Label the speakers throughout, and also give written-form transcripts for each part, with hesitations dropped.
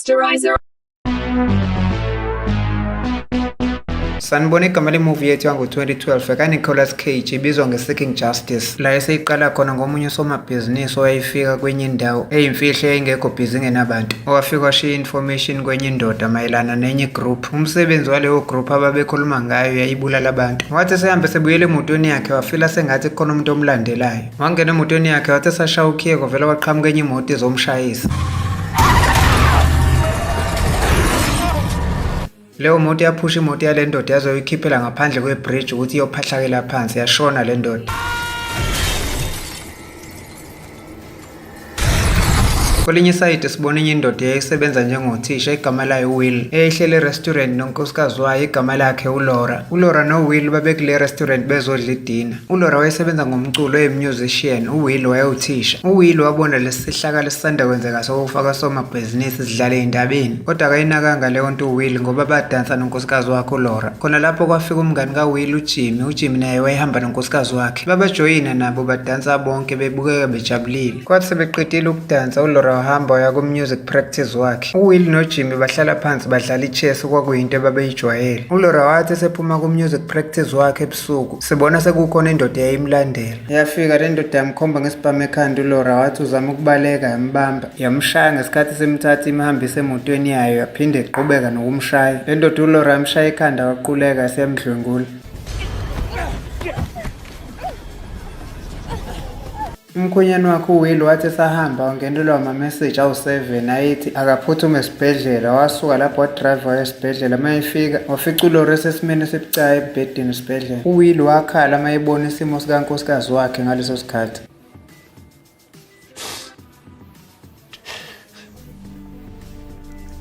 Speaker 1: Posterizer.
Speaker 2: Sanibona, igama lemuvi yethu yango-2012 eka-Nicolas Cage ibizwa nge-Seeking Justice, la eseyiqala khona ngomunye usomabhizinisi owayefika kwenye indawo eyimfihlo eyayingekho bhizi ingenabantu, owafika washiya i-information kwenye indoda mayelana nenye group. Umsebenzi waleyo group ababekhuluma ngayo yayibulala abantu. Wathi esehambe sebuyela emotweni yakhe wafila sengathi kukhona umuntu omlandelayo. Wangena emotweni yakhe wathi esashaya ukhiye kwavela kwaqhamuka enye imoto izomshayisa. Leyo moto yaphusha imoto yale ndoda yazoyikhiphela ngaphandle kwebridge ukuthi iyophahlakela phansi, yashona le ndoda. Kwelinye isayidi sibona enye indoda eyayisebenza njengothisha igama layo uWill, eyayihleli e-restaurant nonkosikazi wayo igama lakhe uLaura. ULaura noWill babekule restaurant bezodla idina. ULaura wayesebenza ngomculo eyi-musician, uWill wayewuthisha. UWill wabona lesi sehlakalo esisanda kwenzeka sokufaka somabhizinisi sidlale ey'ndabeni, kodwa akayinakanga leyo nto uWill ngoba badansa nonkosikazi wakhe uLaura. Khona lapho kwafika umngani kaWill uJimmy, uJimmy naye wayehamba nonkosikazi wakhe. Babajoyina nabo badansa bonke bebukeka bejabulile. Kwathi sebeqedile ukudansa uLaura wahamba waya ku-music practice wakhe. UWill noJimmy bahlala phansi badlala i-chess okwakuyinto ebabeyijwayele. ULaura wathi esephuma ku-music practice wakhe ebusuku, sibona sekukhona indoda eyayimlandela. Yafika le ndoda yamkhomba ngesibhamu ekhanda uLaura, wathi uzama ukubaleka yambamba. Yamshaya ngesikhathi simthatha imhambise emotweni yayo yaphinde iqhubeka nokumshaya. Le ndoda uLaura yamshaya ekhanda waquleka siyamdlwengula. Umkhwenyane wakhe uWill wathi esahamba wangenelwa amameseji awu-7 ayethi akaphuthume esibhedlela. Wasuka lapho wadrayiva waya esibhedlela. Uma efika wafica uLori esesimeni esibucayi embhedeni esibhedlela. UWill wakhala uma ebona isimo sikankosikazi wakhe ngaleso sikhathi.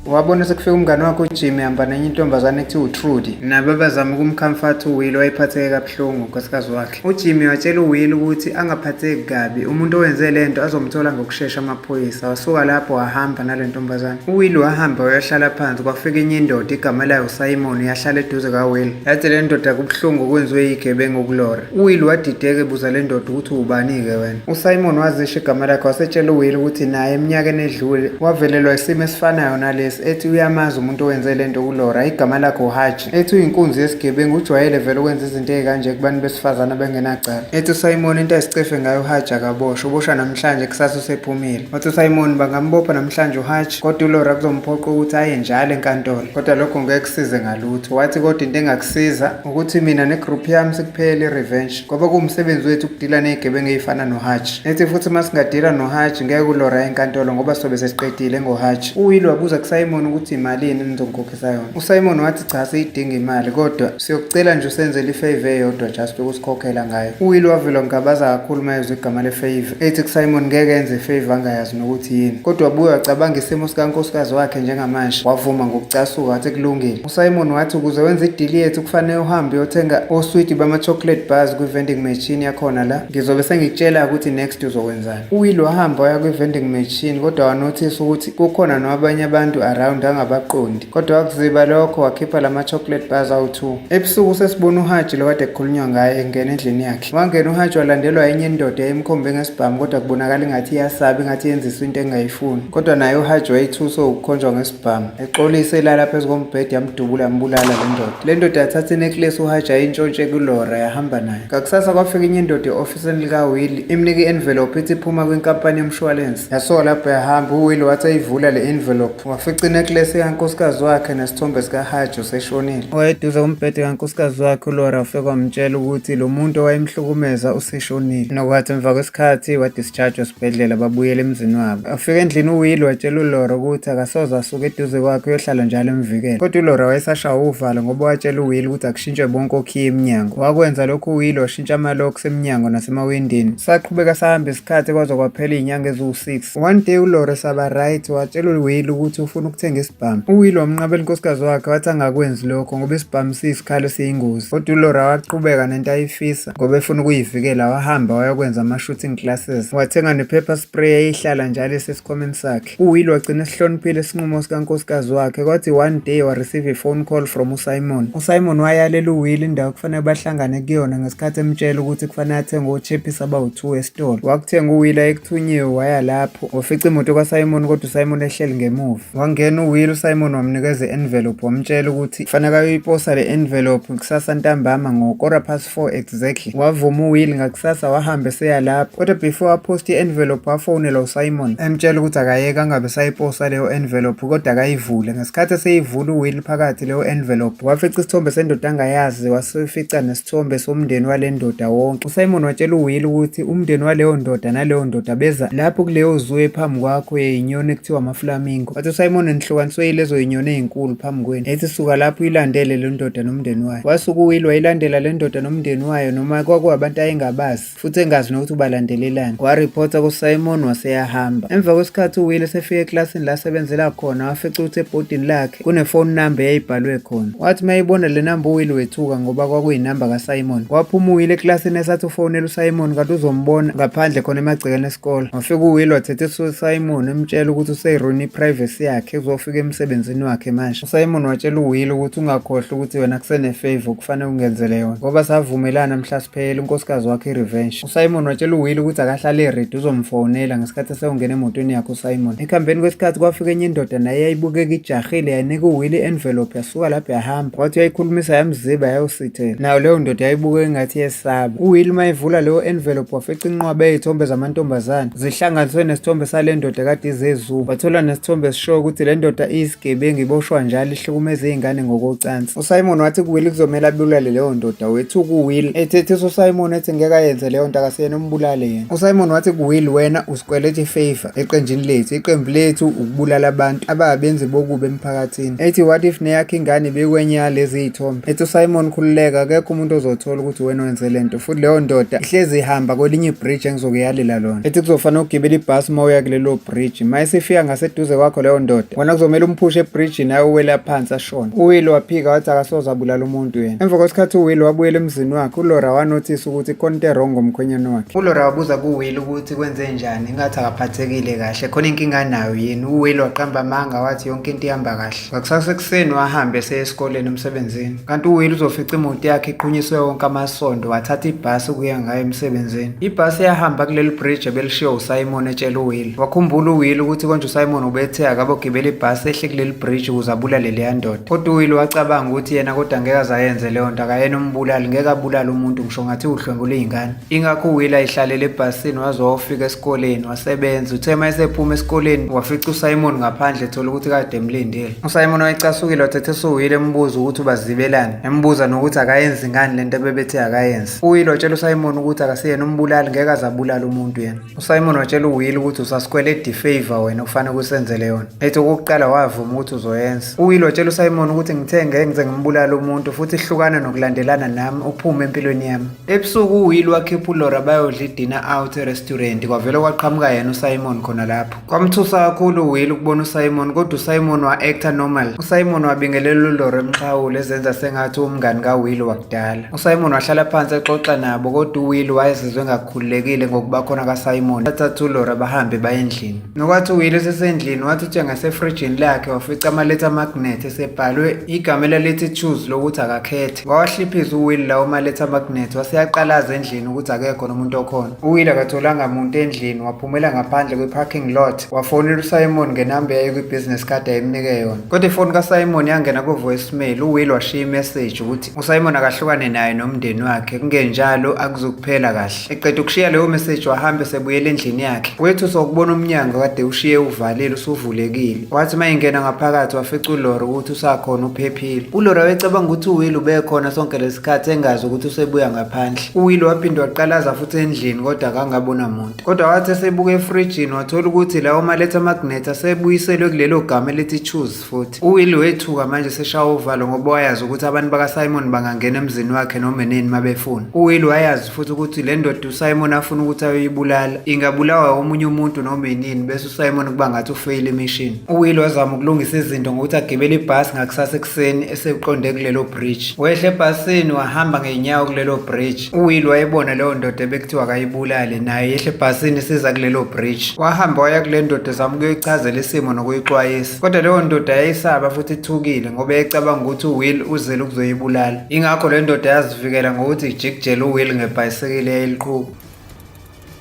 Speaker 2: Wabona sekufika umngane wakhe uJimmy ehamba nenye intombazane ekuthiwa uTrudy. Nabo abazama ukumkhamfatha uWill wayephatheke kabuhlungu unkosikazi wakhe. UJimmy watshela uWill ukuthi angaphatheki kabi, umuntu owenze le nto azomthola ngokushesha amaphoyisa. Wasuka lapho wahamba nale ntombazane. UWill wahamba wayohlala phansi kwafika enye indoda igama layo uSimon yahlala eduze kaWill. Yathi le ndoda kubuhlungu okwenziwe yigebengu kuLaura. UWill wadideka ebuza le ndoda ukuthi ubani-ke wena. USimon wazisho igama lakhe wasetshela uWill ukuthi naye eminyakeni edlule wavelelwa isimo esifanayo nalesi, ethi uyamazi umuntu owenze le nto kuLaura, igama lakhe uHaji. Ethi uyinkunzi yesigebengu, ujwayele vele ukwenza izinto ezikanje kubantu besifazane abengenacala. Ethi uSimon into ayisicefe ngayo uHaji akaboshwa, uboshwa namhlanje kusasa usephumile. Wathi uSimon bangambopha namhlanje uHaji kodwa uLaura kuzomphoqa ukuthi aye njalo enkantolo, kodwa lokho ngeke kusize ngalutho. Wathi kodwa into engakusiza ukuthi mina negroup yami sikuphele i-revenge ngoba kuwumsebenzi wethu ukudila ney'gebengu ey'fana noHaji. Ethi futhi uma singadila noHaji ngeke uLaura aye enkantolo ngoba sobe sesiqedile ngoHaji. UWill wabuza kuSimon ukuthi imalini enizongikhokhisa yona. USimon wathi cha siyidinga imali kodwa siyokucela nje usenzele ifavour eyodwa just ukusikhokhela ngayo. UWill wavele wangabaza kakhulu uma ezwa igama lefavour. Ethi kuSimon ngeke enze ifavour angayazi nokuthi yini. Kodwa wabuye wacabanga isimo sikankosikazi wakhe njengamanje. Wavuma ngokucasuka wathi kulungile. USimon wathi ukuze wenze idili yethu kufanele uhambe uyothenga oswidi bama-chocolate bars kwi-vending machine yakhona la. Ngizobe sengikutshela ukuthi next uzokwenzani. UWill wahamba waya kwi-vending machine kodwa wanothisa ukuthi kukhona nabanye abantu around angabaqondi. Kodwa wakuziba lokho wakhipha lama-chocolate bars awu-2. Ebusuku sesibona uHaji lo kade kukhulunywa ngaye engena endlini yakhe. Wangena uHaji walandelwa enye indoda eyayimkhombe ngesibhamu kodwa kubonakala ingathi iyasaba ingathi yenziswa into engayifuni. Kodwa naye uHaji wayethuswe ukukhonjwa ngesibhamu. Exolise elala phezu kombhede yamdubula yambulala le ndoda. Le ndoda yathatha inecklace uHaji ayintshontshe kuLaura yahamba nayo. Ngakusasa kwafika enye indoda e-ofisini likaWilly imnika i-envelope ithi iphuma kwinkampani yomshwalense. Yasuka lapho yahamba, uWilly wathi eyivula le envelope wafica inecklace kankosikazi wakhe nesithombe sikaHaji oseshonile. Owayeduze kombhede kankosikazi wakhe uLaura ufike wamtshela ukuthi lo muntu owayemhlukumeza useshonile. Nokwathi emva kwesikhathi wadischarge esibhedlela babuyela emzini wabo. Afika endlini uWill watshela uLaura ukuthi akasoze asuke eduze kwakhe uyohlala njalo emvikela. Kodwa uLaura wayesashawa uvalo ngoba watshela uWill ukuthi akushintshwe bonke okhiye emnyango. Wakwenza lokhu uWill washintsha ama-locks emnyango nasemawindini. Saqhubeka sahamba isikhathi kwaze kwaphela iy'nyanga eziwu-6. One day uLaura saba right watshela uWill ukuthi ufuna ukuthenga isibhamu. UWill wamnqabela unkosikazi wakhe wathi angakwenzi lokho ngoba isibhamu siyisikhali esiyingozi. Kodwa uLaura waqhubeka nento ayifisa ngoba efuna ukuyivikela wahamba wayokwenza ama-shooting classes. Wathenga ne-pepper spray eyayihlala njalo isesikhwameni sakhe. UWill wagcina esihloniphile isinqumo sikankosikazi wakhe kwathi one day wa-receive a-phone call from uSimon. USimon wayalela uWill indawo kufanele bahlangane kuyona ngesikhathi emtshela ukuthi kufanele athenge ochephisi abawu-2 esitolo. Wakuthenga uWill ayekuthunyiwe waya lapho wafica imoto kaSimon kodwa uSimon ehleli ngemuva. Wangena Engena uWill, uSimon wamnikeza i-envelope wamtshela ukuthi kufanele ayoyiposa le envelope kusasa ntambama ngo-4:15 exactly. Wavuma uWill, ngakusasa wahamba eseya lapho. Kodwa before aposte i-envelope wafonela uSimon emtshela ukuthi akayeke angabe sayiposa leyo envelope kodwa akayivule. Ngesikhathi eseyivula uWill phakathi leyo envelope wafica isithombe sendoda angayazi, wasifica nesithombe somndeni wale ndoda wonke. USimon watshela uWill ukuthi umndeni waleyo ndoda naleyo ndoda beza lapho kuleyo zoo ephambi kwakho yeyinyoni ekuthiwa amaflamingo. Wathi uSimon nihlukaniswe yilezo yinyoni ey'nkulu phambi kwenu. Ethi suka lapho uyilandele le ndoda nomndeni wayo. Wasuka uWill wayilandela le ndoda nomndeni wayo noma kwakuwabantu ayengabazi futhi engazi nokuthi ubalandelelani. Warephotha kuSimon waseyahamba. Emva kwesikhathi uWill esefika eklasini la asebenzela khona wafica ukuthi ebhodini lakhe kune-phone number eyayibhalwe khona. Wathi uma eyibona le namba uWill wethuka ngoba kwakuyinamba kaSimon. Waphuma uWill eklasini esathi ufonela uSimon kanti uzombona ngaphandle khona emagcekeni esikole. Wafika uWill wathethisa uSimon emtshela ukuthi useyiruina i-privacy yakhe uzofika emsebenzini wakhe manje. USimon watshela uWill ukuthi ungakhohlwa ukuthi wena kusene-favor kufanele ungenzele yona ngoba savumelana mhla siphela unkosikazi wakhe i-revenge. USimon watshela uWill ukuthi akahlale eready uzomfonela ngesikhathi esewungena emotweni yakhe uSimon. Ekuhambeni kwesikhathi kwafika enye indoda naye yayibukeka ijahile yanika uWill i-envelope yasuka lapho yahamba. Wathi uyayikhulumisa yamziba yayosithela. Nayo leyo ndoda yayibukeka engathi yesaba. UWill uma evula leyo envelope wafica inqwaba yey'thombe zamantombazane zihlanganiswe nesithombe sale ndoda kade ize e-zoo. Wathola nesithombe esishoyo ukuthi le ndoda iyisigebengu iboshwa njalo ihlukumeza iy'ngane ngokocansi. USimon wathi kuWill kuzomele abulale leyo ndoda. Wethuka uWill ethethisa uSimon ethi ngeke ayenze leyo nto akasiyena umbulale yena. USimon wathi kuWill wena usikweleta i-favor eqenjini lethu. Iqembu lethu ukubulala abantu ababenzi bokubi emphakathini. Ethi what if neyakho ingane ibikwenye yalezi y'thombe. Ethi uSimon khululeka akekho umuntu ozothola ukuthi wena wenze le nto futhi leyo ndoda ihlezi ihamba kwelinye ibridge engizokuyalela lona. Ethi kuzofanele ugibele ibhasi uma uya kulelo bridge. Uma isifika ngaseduze kwakho leyo ndoda wena kuzomele umphushe ebridgini ayowela phansi ashone. UWill waphika wathi akasoze abulala umuntu yena. Emva kwesikhathi uWill wabuyela emzini wakhe. ULaura wanothisa ukuthi khona into e-wrong ngomkhwenyana wakhe. ULaura wabuza kuWill ukuthi kwenze njani engathi akaphathekile kahle khona inkinga anayo yini. UWill waqamba amanga wathi yonke into ihamba kahle. Ngakusasa ekuseni wahamba eseya esikoleni emsebenzini. Kanti uWill uzofica imoto yakhe iqhunyiswe wonke amasondo wathatha ibhasi ukuya ngayo emsebenzini. Ibhasi yahamba kuleli bridge ebelishiwo uSimon etshela uWill. Wakhumbula uWill ukuthi konje uSimon ubethe akabogibela ibhasi ehle kuleli bridge ukuze abulale leya ndoda. Kodwa uWill wacabanga ukuthi yena kodwa ngeke azayenze leyo nto akayena umbulali ngeke abulale umuntu ngisho ngathi udlwengula iy'ngane. Ingakho uWill ayihlalele ebhasini waze wayofika esikoleni wasebenza. Uthe uma esephuma esikoleni wafica uSimon ngaphandle ethola ukuthi kade emlindile. USimon wayecasukile wathethisa uWill embuza ukuthi ubazibelani, embuza nokuthi akayenzi ngani lento ebebethe akayenzi. UWill watshela uSimon ukuthi akasiyena umbulali ngeke aze abulale umuntu yena. USimon watshela uWill ukuthi usasikweleda i-favor wena okufanele usenzele yona. Ethi okokuqala wavuma ukuthi uzoyenza. UWill watshela uSimon ukuthi ngithe ngeke ngize ngimbulale umuntu futhi hlukana nokulandelana nami uphume empilweni yami. Ebusuku uWill wakhipha uLaura bayodla i-dinner out e-restaurant kwavele kwaqhamuka yena uSimon khona lapho. Kwamthusa kakhulu uWill ukubona uSimon kodwa uSimon wa-acta normal. USimon wabingelela uLaura emxhawula ezenza sengathi umngani kaWill wakudala. USimon wahlala phansi exoxa nabo kodwa uWill wayezizwe engakhululekile ngokuba khona kaSimon. Bathatha uLaura bahambe baye endlini. Nokwathi uWill esesendlini wathi uthi ngasefrijini lakhe wafica ama-letter magnet esebhalwe igama elalithi choose lokuthi akakhethe. Wawahliphiza uWill lawo ma-letter magnet waseyaqalaza endlini ukuthi akekho nomuntu okhona. UWill akatholanga muntu endlini waphumela ngaphandle kwe-parking lot wafonela uSimon ngenamba eyayikwi-business card ayemnike yona. Kodwa ifoni kaSimon yangena ku-voicemail uWill washiya imessage ukuthi uSimon akahlukane naye nomndeni wakhe kungenjalo akuzukuphela kahle. Eqeda ukushiya leyo message wahamba esebuyela endlini yakhe. Wethuswa ukubona umnyango kade ushiye uvalile usuvulekile. Wathi uma engena ngaphakathi wafica uLaura ukuthi usakhona uphephile. ULaura wayecabanga ukuthi uWill ubekhona sonke lesikhathi engazi ukuthi usebuya ngaphandle. UWill waphinde waqalaza futhi endlini kodwa akangabona muntu. Kodwa wathi esebuka efrijini wathola ukuthi lawo ma-letter magnet asebuyiselwe kulelo gama elithi choose futhi. UWill wethuka manje seshawa uvalo ngoba wayazi ukuthi abantu bakaSimon bangangena emzini wakhe noma nini uma befuna. UWill wayazi futhi ukuthi le ndoda uSimon afuna ukuthi ayoyibulala ingabulawa omunye umuntu noma inini bese uSimon kuba ngathi ufeyile imission. UWill wazama ukulungisa izinto ngokuthi agibele ibhasi ngakusasa ekuseni eseqonde kulelo bridge. Wehla ebhasini wahamba ngey'nyawo kulelo bridge. UWill wayebona leyo ndoda ebekuthiwa akayibulale naye yehla ebhasini isiza kulelo bridge. Wahamba waya kule ndoda ezama ukuyoyichazela isimo nokuyixwayisa. Kodwa leyo ndoda yayisaba futhi ithukile ngoba yayicabanga ukuthi uWill uzele ukuzoyibulala. Ingakho le ndoda yazivikela ngokuthi ijikijele uWill ngebhayisikili eyayiliqhuba.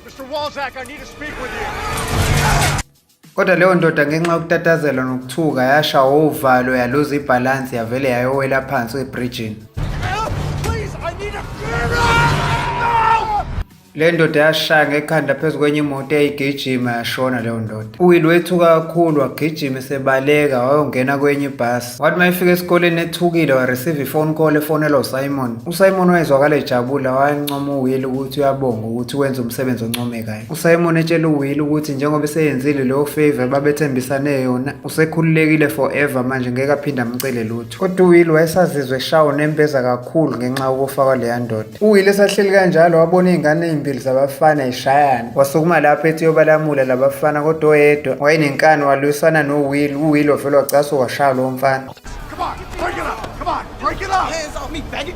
Speaker 1: Mr. Walzak, I need to speak with you.
Speaker 2: Kodwa leyo ndoda ngenxa yokutatazela nokuthuka yashawa uvalo, yaluza ibhalansi, yavele yayowela phansi ebrijini.
Speaker 1: Please, I need a. No!
Speaker 2: Le ndoda yashaya ngekhanda phezu kwenye imoto eyayigijima, yashona leyo ndoda. UWill wethuka kakhulu, wagijima esebaleka wayongena kwenye ibhasi. Wathi uma efika esikoleni ethukile, wareceive i-phone call efonelwa uSimon. USimon wayezwakala ejabula, wancoma uWill ukuthi uyabonga ukuthi wenza umsebenzi oncomekayo. USimon etshela uWill ukuthi njengoba eseyenzile leyo favor babethembisane yona, usekhululekile forever manje, ngeke aphinde amcele lutho. Kodwa uWill wayesazizwe eshawa unembeza kakhulu ngenxa yokufa kwaleya ndoda. UWill esahleli kanjalo wabona iy'ngane ey'mbili zabafana y'shayana. Wasukuma lapho ethi uyobalamula labafana, kodwa oyedwa wayenenkani walwisana noWill. UWill wavele wacasuka washaya lowo mfana.
Speaker 1: Come on, break it up. Come on, break it up.
Speaker 3: Hands off me, faggot!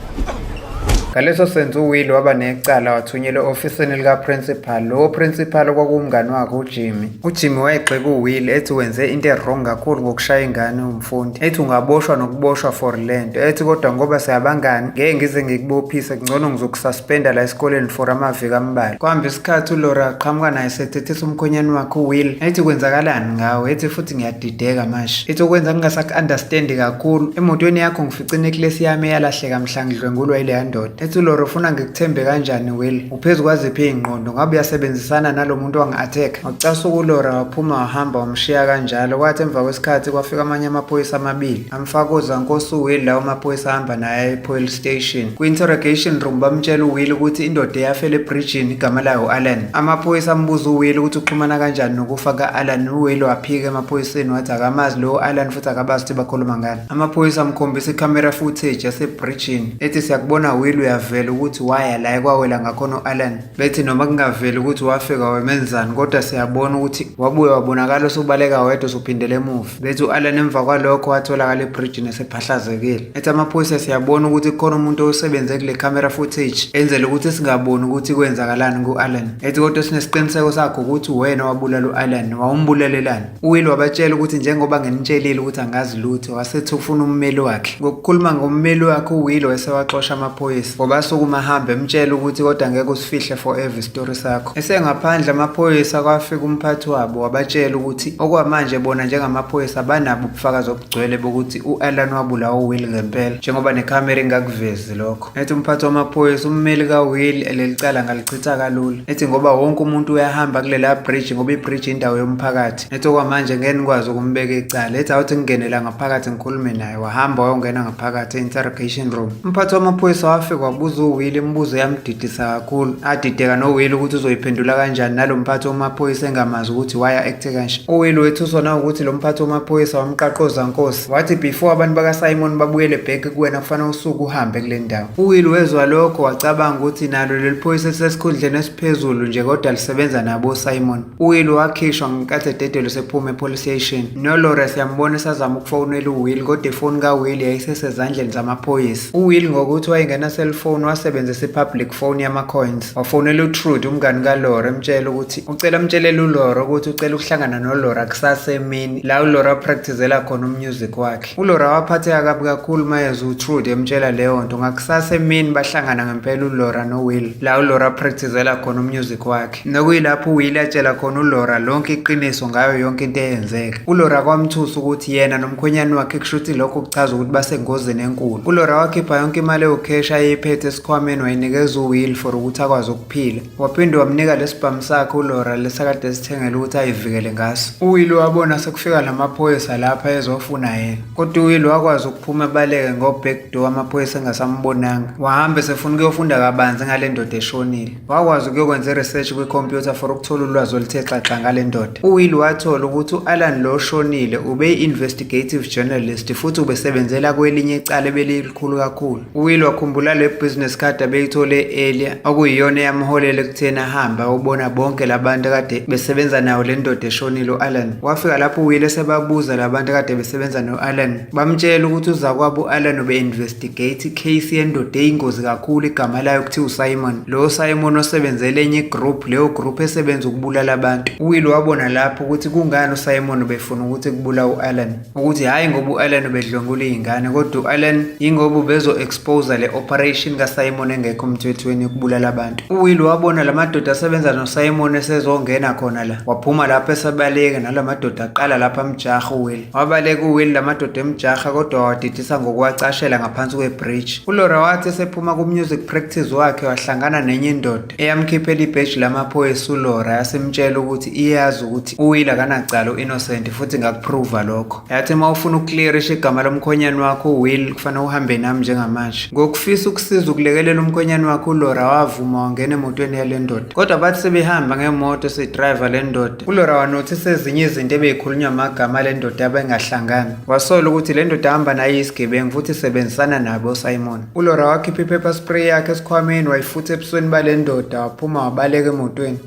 Speaker 2: Ngaleso senzo uWill waba necala, wathunyelwa e-ofisini likaprincipal. Lowo principal kwakuwumngani wakhe uJimmy. UJimmy wayegxeka uWill ethi wenze into e-wrong kakhulu ngokushaya ingane umfundi. Ethi ungaboshwa nokuboshwa for lento. Ethi kodwa ngoba siyabangani ngeke ngize ngikubophise, kungcono ngizokususpenda la esikoleni for amaviki ambalwa. Kwahamba isikhathi uLaura aqhamuka naye sethethisa umkhonyane wakhe uWill. Ethi kwenzakalani ngawe? Ethi futhi ngiyadideka manje. Ethi okwenza ngingasaku-understandi kakhulu. Emotweni yakho ngifice inecklace yami eyalahleka mhla ngidlwengulwa yileya ndoda. Ethi uLaura ufuna ngikuthembe kanjani Will? Uphezu kwaziphi iy'ngqondo? Ngabe uyasebenzisana nalo muntu wangi-attack? Wacasuka uLaura waphuma wahamba wamshiya kanjalo. Kwathi emva kwesikhathi kwafika amanye amaphoyisa amabili. Amfaka ozankosi uWill, lawo maphoyisa ahamba naye e-police station. Kwi-interrogation room bamtshela uWill ukuthi indoda eyafela ebrijini igama layo u-Alan. Amaphoyisa ambuza uWill ukuthi uxhumana kanjani nokufa ka-Alan. UWill waphika emaphoyiseni wathi akamazi lowo Alan futhi akabazi ukuthi bakhuluma ngani. Amaphoyisa amkhombisa i-camera footage yasebrijini ethi siyakubona Will, uyavela ukuthi waya la ekwawela ngakhona u-Alan. Bethi noma kungaveli ukuthi wafika wemenzani, kodwa siyabona ukuthi wabuye wabonakala usubaleka wedwa usuphindela emuva. Bethi u-Alan emva kwalokho watholakala ebrijini esephahlazekile. Ethi amaphoyisa siyabona ukuthi kukhona umuntu osebenze kule camera footage enzela ukuthi singaboni ukuthi kwenzakalani ku-Alan. Ethi kodwa sinesiqiniseko sakho ukuthi wena wabulala u-Alan, wawumbulelelani? UWill wabatshela ukuthi njengoba nginitshelile ukuthi angazi lutho, wasethi ufuna ummeli wakhe. Ngokukhuluma ngommeli wakhe uWill wayesewaxosha amaphoyisa ngoba asukuma ahambe emtshela ukuthi kodwa ngeke usifihle forever isitori sakho. Esengaphandle amaphoyisa kwafika umphathi wabo wabatshela ukuthi okwamanje bona njengamaphoyisa banabo ubufakazi obugcwele bokuthi u-Alan wabulawa uWill ngempela, njengoba nekhamera ingakuvezi lokho. Ethi umphathi wamaphoyisa ummeli kaWill leli cala ngalichitha kalula. Ethi ngoba wonke umuntu uyahamba kulela bridge ngoba ibridge indawo yomphakathi. Ethi okwamanje ngeke nikwazi ukumbeka icala. Ethi awuthi ngingenela ngaphakathi ngikhulume naye. Wahamba wayongena ngaphakathi e-interrogation room. Umphathi wamaphoyisa wafika wabuza uWill imibuzo eyamdidisa kakhulu. Adideka noWill ukuthi uzoyiphendula kanjani nalo mphathi wamaphoyisa engamazi ukuthi waya acte kanje. UWill wethuswa nawukuthi lo mphathi wamaphoyisa wamqaqoza nkosi. Wathi before abantu bakaSimon babuyele back kuwena kufanele usuke uhambe kule ndawo. UWill wezwa lokho wacabanga ukuthi nalo leli phoyisa lisesikhundleni esiphezulu nje kodwa lisebenza nabo uSimon. UWill wakhishwa ngenkathi ededelwe sephuma epolice station. NoLaura siyambona esazama ukufonela uWill kodwa ifoni kaWill yayisesezandleni zamaphoyisa. UWill ngokuthi wayengena cellphone wasebenzisa i-public phone yama-coins. Wafonela uTrude umngani kaLaura emtshela ukuthi ucela amtshelele uLaura ukuthi ucela ukuhlangana noLaura kusasa emini la uLaura apractizela khona umusic wakhe. ULaura waphatheka kabi kakhulu mayezwa uTrude emtshela leyo nto. Ngakusasa emini bahlangana ngempela uLaura noWill la uLaura apractizela khona umusic wakhe. Nokuyilapho uWill atshela khona uLaura lonke iqiniso ngayo yonke into eyenzeka. ULaura kwamthusa ukuthi yena nomkhwenyane wakhe kushuthi lokho kuchaza ukuthi basengozini enkulu. ULaura wakhipha yonke imali ewukheshi ayeyiphethe esikhwameni wayinikeza uWill for ukuthi akwazi ukuphila. Waphinde wamnika lesibhamu sakhe uLaura lesakade esithengele ukuthi ayivikele ngaso. UWill wabona sekufika namaphoyisa lapha ezofuna yena. Kodwa uWill wakwazi ukuphuma abaleke ngo-back door amaphoyisa engasambonanga. Wahamba esefuna ukuyofunda kabanzi ngale ndoda eshonile. Wakwazi ukuyokwenza i-research kwikhompyutha for ukuthola ulwazi oluthe xaxa ngale ndoda. UWill wathola ukuthi u-Alan lo oshonile ubeyi-investigative journalist futhi ubesebenzela kwelinye icala ebelilikhulu kakhulu. UWill wakhumbula le business card abeyithole earlier okuyiyona eyamholela ekutheni ahambe ayobona bonke labantu akade besebenza nawo le ndoda eshonile u-Alan. Wafika lapho uWill esebabuza labantu akade besebenza no-Alan. Bamtshela ukuthi uzakwabo u-Alan ube-investigate icase yendoda eyingozi kakhulu igama layo kuthiwa uSimon. Lo Simon osebenzele enye igroup, leyo group esebenza ukubulala abantu. UWill wabona lapho ukuthi kungani uSimon ubefuna ukuthi kubulawe u-Alan. Ukuthi hhayi ngoba u-Alan ubedlwengula iy'ngane kodwa u-Alan yingoba ubezo-expose le operation i-operation kaSimon engekho emthethweni yokubulala abantu. UWill wabona la madoda asebenza noSimon esezongena khona la. Waphuma lapho esebaleka nala madoda aqala lapha amjaha uWill. Wabaleka uWill la madoda emjaha kodwa wadidisa ngokuwacashela ngaphansi kwebridge. ULaura wathi esephuma ku-music practice wakhe wahlangana nenye indoda eyamkhiphela ibheji lamaphoyisa uLaura yasimtshela ukuthi iyazi ukuthi uWill akanacala u-innocent futhi ngakuprova lokho. Yathi uma ufuna ukuclearisha igama lomkhonyane wakho uWill kufanele uhambe nami njengamanje. Ngokufisa ukusiza ukulekelela umkhonyane wakhe uLaura wavuma wangena emotweni yale ndoda. Kodwa bathi sebehamba ngemoto seyidrayiva le ndoda. ULaura wanothisa ezinye izinto ebeyikhulunywa amagama ale ndoda abengahlangani. Wasola ukuthi le ndoda ahamba nayo isigebengu futhi isebenzisana nabo uSimon. ULaura wakhipha i-pepper spray yakhe esikhwameni wayifutha ebusweni bale ndoda waphuma wabaleka emotweni.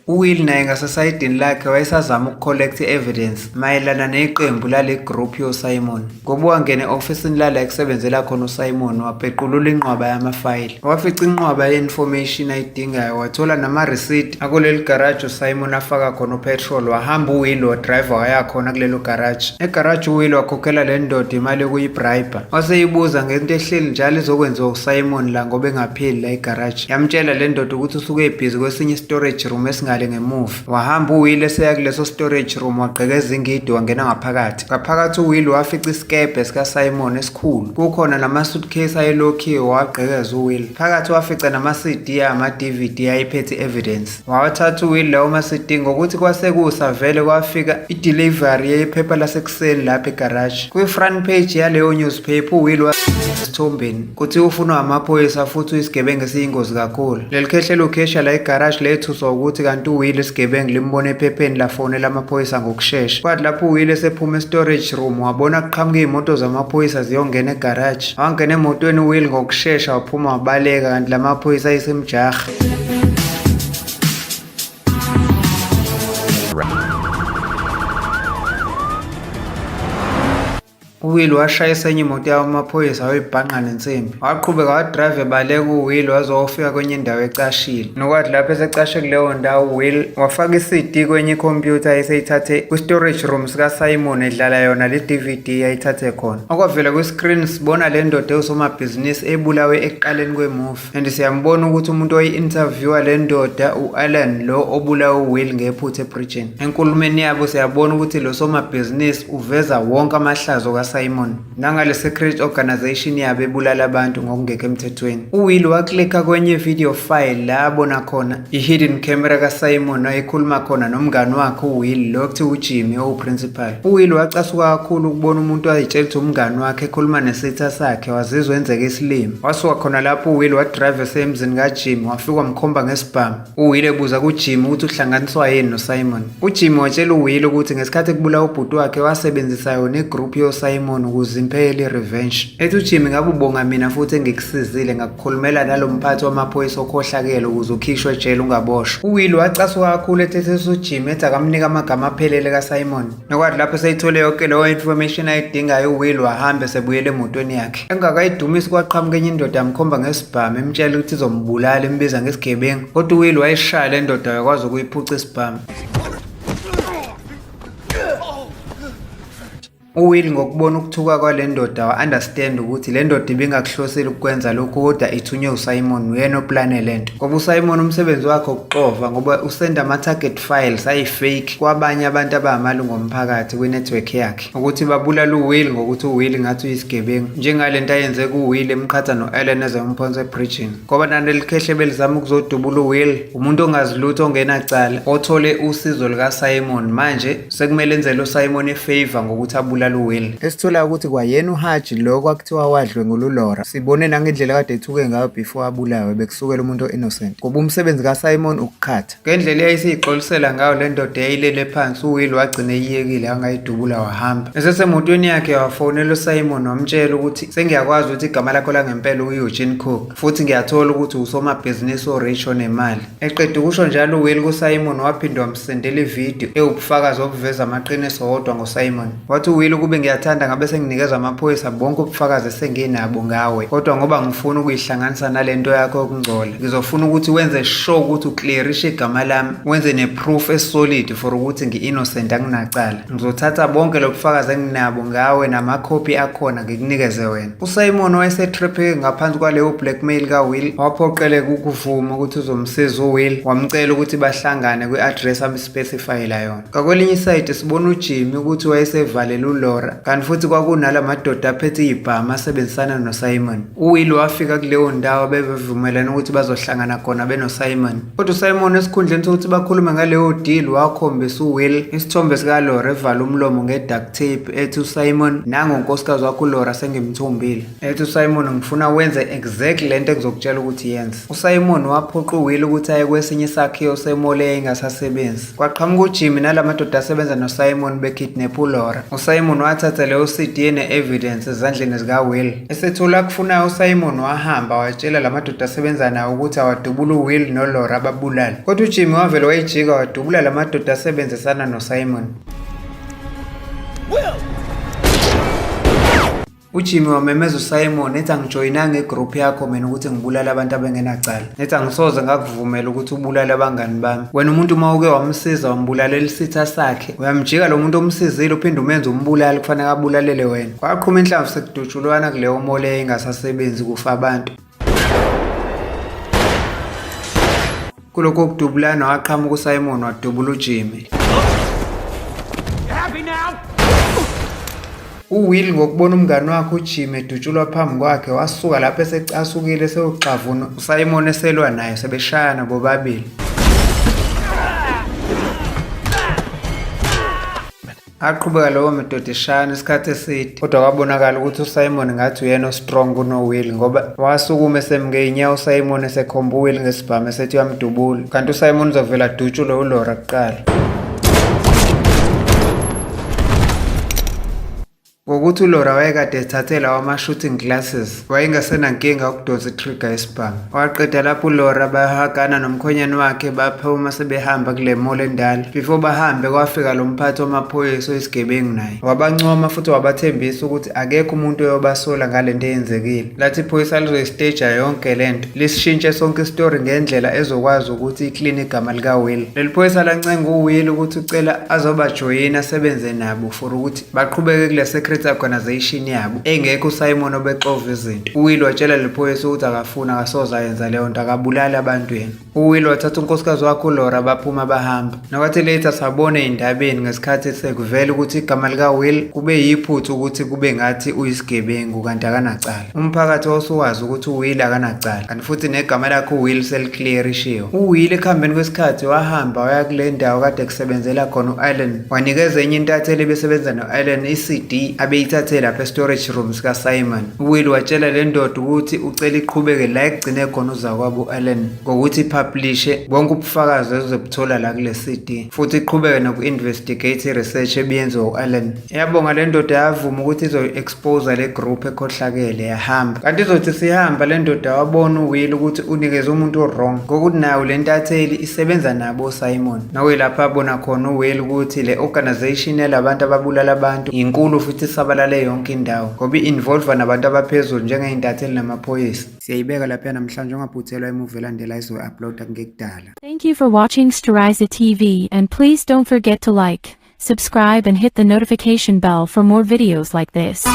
Speaker 2: UWill naye ngasesayidini lakhe wayesazama uku-collect i-evidence mayelana neqembu lale group yoSimon. Ngoba wangena e-ofisini lala ekusebenzela khona uSimon wapequlula inqwaba yamafayili. Wafica inqwaba ye-information ayidingayo wathola nama-receipt akuleli garaji uSimon afaka khona upetrol. Wahamba uWill wadrayiva waya khona kulelo garaji. Egaraji uWill wakhokhela le ndoda imali yokuyibrayiba. Waseyibuza ngento ehleli njalo izokwenziwa uSimon la ngoba engapheli la egaraji. Yamtshela le ndoda ukuthi usuke ebhizi kwesinye i-storage room esingale ngemuva. Wahamba uWill eseya kuleso storage room wagqekeza ingidi wangena ngaphakathi. Ngaphakathi uWill wafica isikebhe sikaSimon esikhulu. Kukhona nama-suitcase ayelokhiwe wagqekeza uWill. Phakathi wafica nama-CD ama-DVD ayephethe i-evidence. Wawathatha uWill lawo ma-CD ngokuthi kwasekusa vele kwafika i-delivery yephepha lasekuseni lapha egaraji. Kwi-front page yaleyo newspaper uWill wasithombeni kuthi ufunwa amaphoyisa futhi uyisigebengu esiyingozi kakhulu. Leli khehle lukhesha la egaraji lethuswa ukuthi kanti uWill isigebengu limbona ephepheni lafonela amaphoyisa ngokushesha. Kwathi lapho uWill esephuma e-storage room wabona kuqhamuka iy'moto zamaphoyisa ziyongena egaraji. Wangena emotweni uWill ngokushesha waphuma wabaleka kanti lamaphoyisa ayesemjaha. UWill washayisa enye imoto yamaphoyisa wayibhanqa nensimbi. Waqhubeka wadrayiva ebaleka uWill waze wayofika kwenye indawo ecashile. Nokwathi lapho esecashe kuleyo ndawo uWill wafaka i-CD kwenye ikhompyutha ayeseyithathe kwi-storage room sikaSimon edlala yona le DVD ayithathe khona. Okwavela kwi-screen sibona le ndoda ewusomabhizinisi ebulawe ekuqaleni kwemuvi. And siyambona ukuthi umuntu oyi-interviewer le ndoda u-Alan lo obulawe uWill ngephutha ebridgini. Enkulumeni yabo siyabona ukuthi lo somabhizinisi uveza wonke amahlazo kaSimon nangale secret organization yabo ebulala abantu ngokungekho emthethweni. UWill waklikha kwenye video file la abona khona i-hidden camera kaSimon ayekhuluma khona nomngani wakhe uWill lo kuthiwa uJimmy owuprincipal. UWill wacasuka kakhulu ukubona umuntu ayitshela ukuthi umngani wakhe ekhuluma nesitha sakhe wazizwa enzeka isilima. Wasuka khona lapho uWill wadrayiva esemzini kaJimmy wafika wamkhomba ngesibhamu. UWill ebuza kuJimmy ukuthi uhlanganiswa yini noSimon. UJimmy watshela uWill ukuthi ngesikhathi ekubulawa ubhuti wakhe wasebenzisa yona igroup yoSimon ukuze impela i-revenge. Ethi uJimmy ngabe ubonga mina futhi engikusizile ngakukhulumela nalo mphathi wamaphoyisa okhohlakele ukuze ukhishwe ejele ungaboshwa. UWill wacasuka kakhulu ethethisa uJimmy ethi akamnika amagama aphelele kaSimon. Nokwathi lapho eseyithole yonke leyo information ayidingayo uWill wahamba esebuyela emotweni yakhe. Engakayidumisi kwaqhamuka enye indoda yamkhomba ngesibhamu imtshela ukuthi izombulala imbiza ngesigebengu. Kodwa uWill wayishaya le ndoda yakwazi ukuyiphuca isibhamu. UWill ngokubona ukuthuka kwale ndoda wa-understand ukuthi le ndoda ibingakuhlosile ukukwenza lokhu kodwa ithunywe uSimon uyena oplane le nto. Ngoba uSimon umsebenzi wakhe ukuxova ngoba usenda ama-target files ayi-fake kwabanye abantu abangamalungu omphakathi kwi-network yakhe ukuthi babulale uWill ngokuthi uWill ngathi uyisigebengu njengale nto ayenze kuWill emqhatha no-Ellen ezemphonsa ebridgini. Ngoba naleli khehle belizama ukuzodubula uWill umuntu ongazi lutho ongenacala othole usizo lukaSimon manje sekumele enzele uSimon ifavor ngokuthi abulale uWill. Esithola ukuthi kwayena uHaji lo kwakuthiwa wadlwengula uLaura. Sibone nangendlela kade ethuke ngayo before abulawe bekusukela umuntu o-innocent. Ngoba umsebenzi kaSimon ukuqhatha. Ngendlela eyayisiyixolisela ngayo le ndoda eyayilele phansi uWill wagcina eyiyekile angayidubula wahamba. Esesemotweni yakhe wafonela uSimon wamtshela ukuthi sengiyakwazi ukuthi igama lakho langempela u-Eugene Cook futhi ngiyathola ukuthi usomabhizinisi o-rich onemali. Eqeda ukusho njalo uWill kuSimon waphinde wamsendela ividiyo ewubufakazi obuveza amaqiniso wodwa ngoSimon. Wathi uWill Will, ukube ngiyathanda ngabe senginikeza amaphoyisa bonke ubufakazi esenginabo ngawe, kodwa ngoba ngifuna ukuyihlanganisa nalento yakho yokungcola, ngizofuna ukuthi wenze sure ukuthi uclearishe igama lami, wenze ne-proof esolid for ukuthi ngi-innocent, anginacala. Ngizothatha bonke lobufakazi enginabo ngawe namakhophi akhona ngikunikeze wena. USimon wayesetripheke ngaphansi kwaleyo blackmail kaWill, waphoqeleka ukuvuma ukuthi uzomsiza uWill, wamcela ukuthi bahlangane kwi-address amspecifyela yona. Ngakwelinye isayidi sibona uJimmy ukuthi wayesevalele uLaura, kanti futhi kwakunala madoda aphethe izibhamu asebenzisana noSimon. UWill wafika kuleyo ndawo bebevumelene ukuthi bazohlangana khona benoSimon. Kodwa uSimon esikhundleni sokuthi bakhulume ngaleyo deal wakhombisa uWill isithombe sikaLaura evala umlomo nge-duct tape, ethi uSimon, nangu unkosikazi wakho uLaura sengimthumbile. Ethi uSimon, ngifuna wenze exactly lento engizokutshela ukuthi yenze. USimon waphoqa uWill ukuthi aye kwesinye isakhiwo semall eyayingasasebenzi. Kwaqhamuka uJimmy nalamadoda asebenza noSimon bekidnap uLaura. USimon wathatha leyo CD ene-evidence ezandleni zikaWill. Esethula akufunayo uSimon wahamba watshela lamadoda asebenza nawo ukuthi awadubule uWill noLaura ababulale. Kodwa uJimmy wavele wayijika wadubula lamadoda asebenzisana noSimon.
Speaker 1: Will!
Speaker 2: UJimmy wamemeza uSimon ethi angijoyinanga igroup yakho mina ukuthi ngibulale abantu abengenacala. Ethi angisoze ngakuvumela ukuthi ubulale abangani bami. Wena umuntu uma uke wamsiza wambulalela isitha sakhe, uyamjika lo muntu omsizile uphinde umenze umbulali kufanele abulalele wena. Kwaqhuma inhlamvu sekudutshulwana kuleyo mall eyayingasasebenzi kufa abantu. Kulokho kudubulana waqhamuka uSimon wadubula uJimmy.
Speaker 1: Happy now?
Speaker 2: UWill ngokubona umngani wakhe uJimmy edutshulwa phambi kwakhe wasuka lapho esecasukile sewuxavuna uSimon eselwa naye sebeshayana bobabili. Aqhubeka lowo madoda eshayana isikhathi eside, kodwa kwabonakala ukuthi uSimon ngathi uyena ostrong kunoWill ngoba wasukuma esemke inyawo uSimon esekhomba uWill ngesibhamu esethi uyamdubula, kanti uSimon uzovela adutshulwe uLaura kuqala. Ngokuthi uLaura wayekade ethathe lawa ama-shooting glasses, wayengasenankinga ukudonsa i-trigger yesibhamu. Waqeda lapho uLaura bahagana nomkhonyane wakhe baphuma sebehamba kule mall endala. Before bahambe kwafika lo mphathi wamaphoyisa oyisigebengu naye. Wabancoma futhi wabathembisa ukuthi akekho umuntu oyobasola ngale nto eyenzekile. Lathi iphoyisa lizoyisteja yonke le nto, lisishintshe sonke isitori ngendlela ezokwazi ukuthi ikline igama likaWill. Leli phoyisa lancenga uWill ukuthi ucela azobajoyina asebenze nabo for ukuthi baqhubeke kule secret organization yabo engekho uSimon obexova izinto. UWill watshela leli phoyisa ukuthi akafuni, akasoze ayenza leyo nto, akabulali abantu yena. UWill wathatha unkosikazi wakhe uLaura baphuma bahamba. Nokwathi later sabona ey'ndabeni ngesikhathi sekuvela ukuthi igama likaWill kube yiphutha ukuthi kube ngathi uyisigebengu kanti akanacala. Umphakathi wawusuwazi ukuthi uWill akanacala kanti futhi negama lakhe uWill seliclearishiwe. UWill ekuhambeni kwesikhathi wahamba waya kule ndawo kade kusebenzela khona u-Allen, wanikeza enye intatheli ebesebenza no-Allen i-CD abeyithathe lapha e-storage room sikaSimon. UWill watshela le ndoda ukuthi ucela iqhubeke la ekugcine khona uzakwabo u-Allen ngokuthi ipublishe bonke ubufakazi ezobuthola la kule CD futhi iqhubeke noku-investigate i-research ebiyenziwa u-Allen. Yabonga le ndoda yavuma ukuthi izoyi-expose le group ekhohlakele yahamba. Kanti izothi sihamba le ndoda wabona uWill ukuthi unikeze umuntu o-wrong ngokuthi nayo le ntatheli isebenza nabo uSimon. Nokuyilapho abona khona uWill ukuthi le organization yalabantu ababulala abantu inkulu futhi isabalale yonke indawo ngoba i-involve nabantu abaphezulu njengey'ntatheli namaphoyisa. Siyayibeka lapha namhlanje, ungaphuthelwa imuvi elandela izoyi-uploada kungekudala.
Speaker 3: Thank you for watching Storiza TV and please don't forget to like, subscribe and hit the notification bell for more videos like this.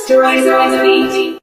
Speaker 4: Storiza TV.